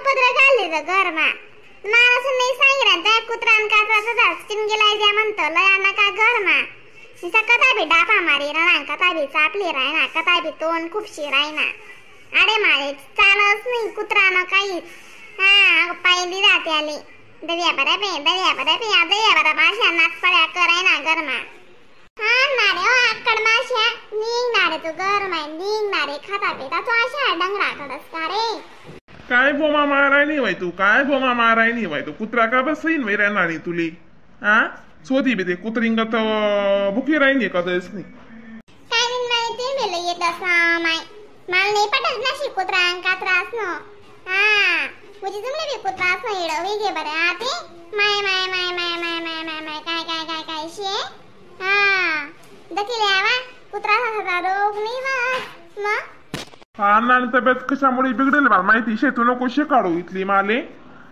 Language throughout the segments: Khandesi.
उपद्र घालले तर घरमा माणूस नाही सांगितलं त्या कुत्रान कात्राचा चिंगेला द्या म्हणतो लया नका घरमा निसा कथा बी डापा मारी राणा कथा बी चापली रायना कथा बी तोंड खुपशी रायना अरे मारे चालच नाही कुत्रानं काहीच. हा पाहिली राहते आली दर्या बऱ्या पे दर्या बऱ्या पे दर्या बऱ्या माश्या नाचपड्या करायना घरमा. हा ना रे ओ आक्कड माश्या निघणार तू घरमा निघणारे खाता पिता तू अशा डंगरा कडस का रे? काय बोमा माराय नाही वाय तू काय बोमा माराय नाही वाय तू कुत्रा का बसईन वय राहणार नाही तुली हा सोधी बी ते कुत्रिंग तर भुकी राहीन का तेच नाही काय नाही माहिती मेलं येत असा माय मला नाही पटत ना कुत्रा कात्रा असणं. हा मुझे तुमने बी कुत्रा असणं येडं वेगे बरं आते माय माय माय माय माय माय माय माय काय काय काय काय शे. हा दखिले आवा कुत्रा असा रोग नाही वास मग अण्णा आणि तब्येत कशामुळे बिघडेल मला माहिती शे तू नको शे काढू इथली माले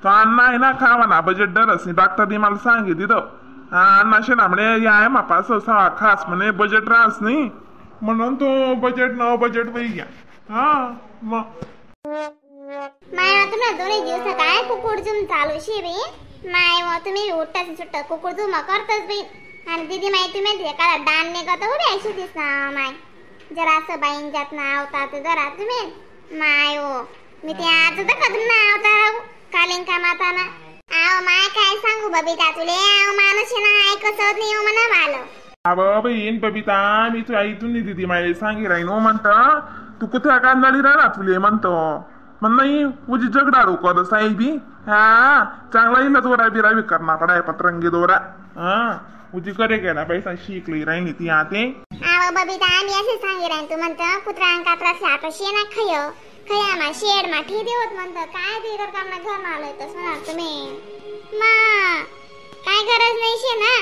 तर अण्णा आहे ना खावा ना बजेट डरस नाही डॉक्टरनी मला सांगितलं. हा अण्णा शे ना म्हणे या मापा असं खास म्हणे बजेट राहस नाही म्हणून तो बजेट न बजेट वही घ्या. हा मग माय तुम्ही दोन्ही दिवस काय कुकुडझुम चालू शे बाई माय मग तुम्ही उठताच सुट्ट कुकुडझुम करतच बाई. आणि दीदी माय तुम्ही एखादा दान निघत उभी अशी दिसना माय जरासं बाईन जात ना आवता तर जरा तुम्ही माय हो मी ते आज तर कधून ना आवता राहू कालिंका माताना. आव माय काय सांगू बबिता तुले आव माणूस ना ऐकत नाही हो म्हणा माल. अव बहीण बबिता मी तुला इथून दीदी माय सांगी राहीन हो म्हणता तू कुत्र्या कांदाली राहणार तुले म्हणतो मग नाही उजी जगडारू कर साहेबी. हा चांगला इला दोरा बिरा बी करणार पडाय पतरंगी दोरा. हा उजी करे गेला पैसा शिकली राहिली ती आते. आव बबिता आम्ही असे सांगी राहीन तू म्हणतं कुत्रा कात्रा आता शेना खय खया मा शेड मा ठे देवत म्हणतं काय बिगर काम ना घर मारलं तसं म्हणा तुम्ही मा काय गरज नाही शे ना.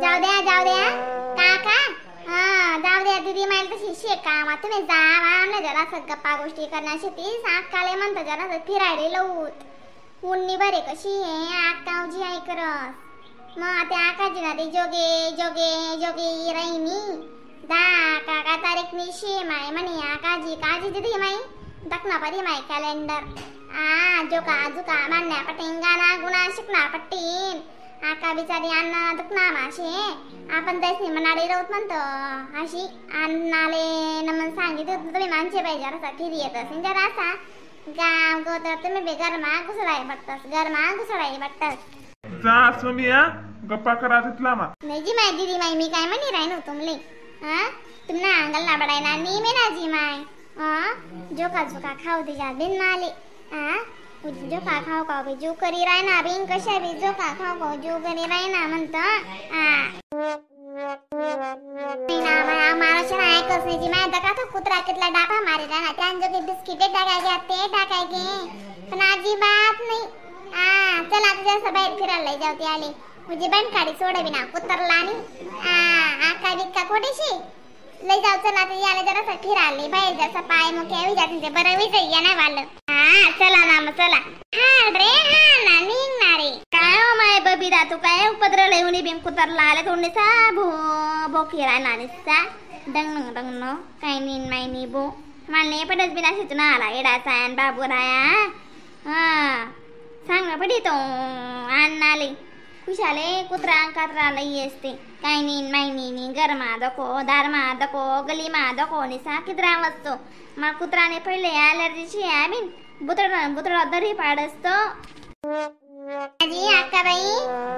जाऊ द्या जाऊ द्या काका. हा जाऊ द्या दीदी माईल तशी शे काम तुम्ही जावा आमने जरासं गप्पा गोष्टी करण्याशी ती साकाले म्हणतं जरासं फिरायला लवत उन्नी बरे कशी आहे आकावजी आई करस मग त्या आकाजी ना ते जोगे जोगे जोगे राईनी दा काका तारीख नी शे माय म्हणे आकाजी काजी दिदी माई दखना परी माय कॅलेंडर. आ जोका जुका मान्या पटेंगाना गुणा शिकना पट्टीन आका बिचारी अण्णा दुखना माशे आपण त्यासनी मनाडे राहत म्हणतो अशी अण्णाले नमन सांगितलं तुम्ही माणसे पाहिजे जरासा फिरी येत असेल जरासा गाव गोतर तुम्ही बी गरमा घुसळाई बघतास गरमा घुसळाई बघतास. जा सुमी हा गप्पा करा तिथला मा नाही जी माय दीदी माय मी काय म्हणी राहिनो तुमले. हा तुमना अंगल ना बडायना नी मे ना जी माय. हा जोका जोका खाऊ दिजा बिन माले. हा जोका खाऊ खाऊ बी जो करी रायना बिन कशा बी जोका खाऊ खाऊ जो करी रायना म्हणतो. हा ना माणूस ना ऐकच नाही जी माय दका तो कुत्रा कितला डापा मारी राहना त्यांजोगे बिस्किटे टाकाय घ्या ते टाकाय घे पण अजिबात नाही. हा चला तुझ्या बाहेर फिरायला लई जाऊ ती आले म्हणजे बँड काढी सोडावी ना कुतरला आणि आका बिक्का कोठेशी लई जाऊ चला ते याला जरासं फिरायला बाहेर जसं पाय मुके जाते ते बरं विजय या ना वाल. हा चला ना मग चला. हा रे हा ना निघणार रे काय हो माय बबिता तू काय उपद्र लय बिन कुतरला आले थोडीसा भो बोकी राहणार निसा डंग डंग काय नीन माय नी बो मला नाही पडत बिना शिजून आला एडाचा आणि बाबू राया. हा सांग ना पडी तो अण्णाले खुशाले कुत्रा कात्रा लई असते काय नीन माय नी गरमा दको दारमा दको गलीमा दको निसा कित्रा वाजतो मला कुत्राने पहिले ॲलर्जीची आहे बिन बुतडा बुतडा दरी पाडसतो. आजी अक्काबाई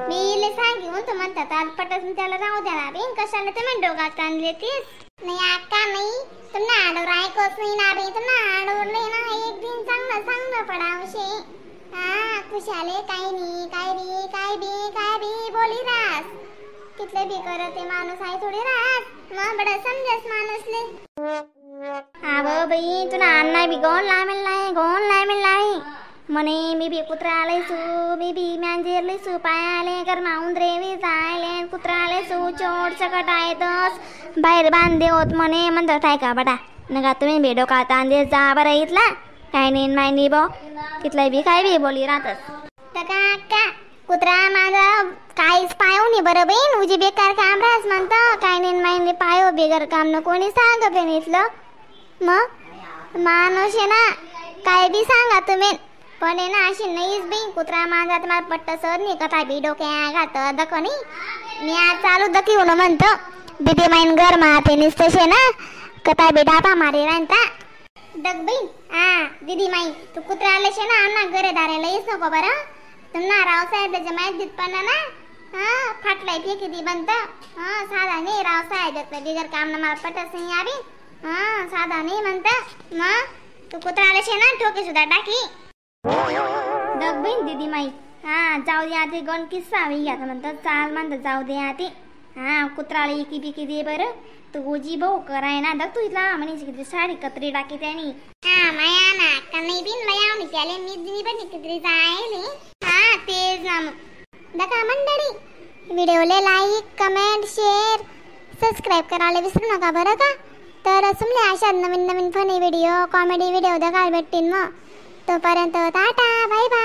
मी इले सांगून तू म्हणतात पटत त्याला राहू द्या ना बिन कशाला ते म्हण डोगात आणले तीस नाही अक्का नाही तुमना आडवर ऐकच नाही ना बी तुमना आडवर नाही ना एक दिन चांगलं चांगलं पडावशे. हा खुशाले काही नाही काय बी काय बी काय बी बोली रास कितले बी करत ते माणूस आहे थोडी रास मग बडं समजस माणूसले. आव बाई तुला अण्णा बी गोन लामेल नाही गोन लामेल नाही म्हणे मी बी कुत्रा लईसू मी बी मांजर लईसू पायाले गरमा उंदरे बी जायले कुत्रा लईसू चोट चकट आहेतच बाहेर बांधे होत म्हणे म्हणतो ठाय का बटा नका तुम्ही बी डोका तांदे जा बरं इथला काय नाही माय नाही बो तिथलं बी काय बी बोली राहतच. तर का कुत्रा माझा काहीच पायो नाही बरं बहीण उजी बेकार काम राहस म्हणतं काय नाही माय नाही पायो बेगर काम न कोणी सांग बेन इथलं मग माणूस आहे ना काय बी सांगा तुम्ही पण आहे ना अशी नाहीच बी कुत्रा मांजा मला पट्ट सर नाही कथा बी डोक्या घात दक नाही मी आज चालू दकी होणं म्हणतो दीदी माईन घर मा ते निसतशे ना कथा बी डापा मारे राहता दग बाई. हा दीदी माई तू कुत्रा आलेशे ना आमना घरे दारायला येस नको बरं तुम्हाला रावसाहेब माहीत देत पण ना हा फाटलाय फेकी दी बनत. हा साधा नाही रावसाहेब बिगर काम ना मला पटत नाही आबी. हा साधा नाही म्हणत मग तू कुत्रा आलेशे ना ठोके सुद्धा टाकी दग बहीण दीदी माई. हा जाऊ दे आते गण किस्सा होई आता म्हणतात चाल म्हणतात जाऊ दे आते. हा कुत्राला एकी बिकी दे बरं तू गोजी भाऊ कराय ना दग तू इथला म्हणे किती साडी कत्री टाकी त्यानी. हा माया ना कमी बिन लयावणी त्याले मी दिनी पण कत्री जायली. हा तेच ना मग दका मंडळी व्हिडिओले like comment share subscribe करायला विसरू नका बरं का. तर सुमले अशा नवीन नवीन funny video comedy video बघायला भेटतील मग. तोपर्यंत tata bye bye.